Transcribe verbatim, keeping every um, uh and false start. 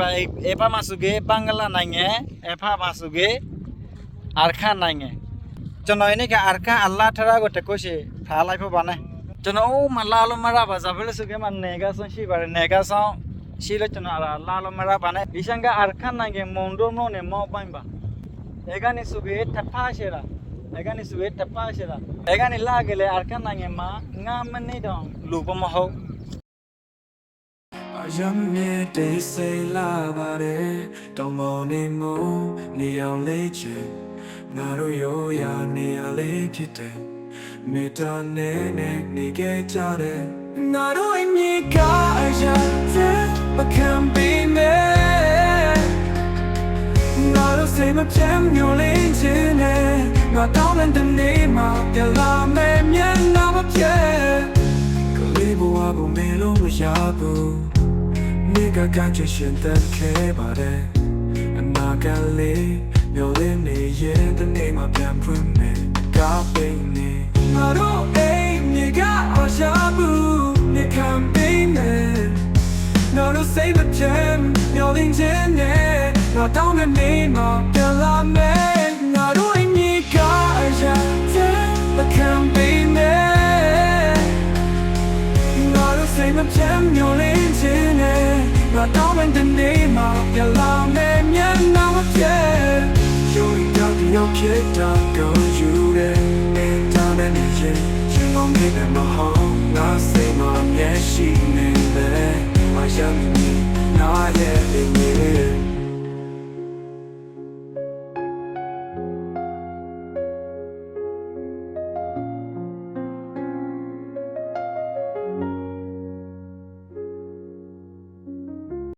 ဘၣ် အဲၣ်ဖးမးစူၢ်က့ၤ ဘင်္ဂလားနိုင်ငံ၊ အဲၣ်ဖးမးစူၢ်က့ၤ အာရခန်နိုင်ငံ။ ကျွန်တော် အန့ၣ်က အာရခန်အလါထရၣ်ကို တစ်ခုစီ ထားလိုက်ဖို့ပါနဲ့။ ကျွန်တော် အိုး မလာလို့မရပါ။ ဘာဖြစ်လို့ဆို ကဲမှာ နယ်ကစောင့်ရှိပါတယ်။ နယ်ကစောင့်ရှိလို့ ကျွန်တော် လာလို့မရပါနဲ့။ ဒီစံက အာရခန်နိုင်ငံ မုံဒိုမြို့နယ် မြောက်ပိုင်းပါ။ အဲကနေ စူၢ်က့ၤ တစ်ဖက်စီတာ။ အဲကနေ စူၢ်က့ၤ တစ်ဖက်စီတာ။ အဲကနေ လာခဲ့လဲ အာရခန်နိုင်ငံမှာ ငါးမိနစ်တောင် လိုဖို့မဟုတ်။ အယံၤမ့ၢ်တစိလးပါတယ်။ တောင်ပေါ်နေမို့ နေရောင်လေးချင် ငါတို့ရိုးရာနေရာလေးဖြစ်တယ်။ မေတ္တာနဲ့နဲ့နေခဲ့ကြတယ်။ ငါတို့အမိကအရာထဲ ပကံပေးမယ်။ ငါတို့စိတ်မပြတ်မျှော်လင့်ခြင်းနဲ့ ငါတောင်းတဲ့တစ်နေ့မှာ ပြန်လာမယ့်မျက်နှာမပြတ် ကလေးဘဝကိုမေ့လို့မရဘူး။ နေကကကြွရှင်သက်ခဲ့ပါတယ်။ အနာဂတ်လေးမျှော်လင့်နေရင် တစ်နေ့မှာပြန်ဖွင့်မယ်။ ကပိတ်နေ ငါတို့အိမ်မြေကအရာဘူး နေခံပေးမယ်။ ငါတို့စိတ်မပြတ်မျှော်လင့်ခြင်းနဲ့ ငါတောင်းတဲ့နေ့မှာပြန်လာမယ်။ ငါတို့အိမ်မြေကအရာထဲ ပကံပေးမယ်။ ငါတို့စိတ်မပြတ်မျှော်လင့်ခြင်းနဲ့ ငါတောင်းတဲ့တစ်နေ့မှာ ပြန်လာမယ့်မျက်နှာမပြတ် ရုပ်ရည်ဓာတ်တစ်ရပ်ဖြစ်တာကိုယူတယ်။ မင်းတာနဲ့နေရင် ရင်လုံးနေနဲ့မဟုတ် ငါစိတ်မှာအမြဲရှိနေတယ်။ မယါမီမီ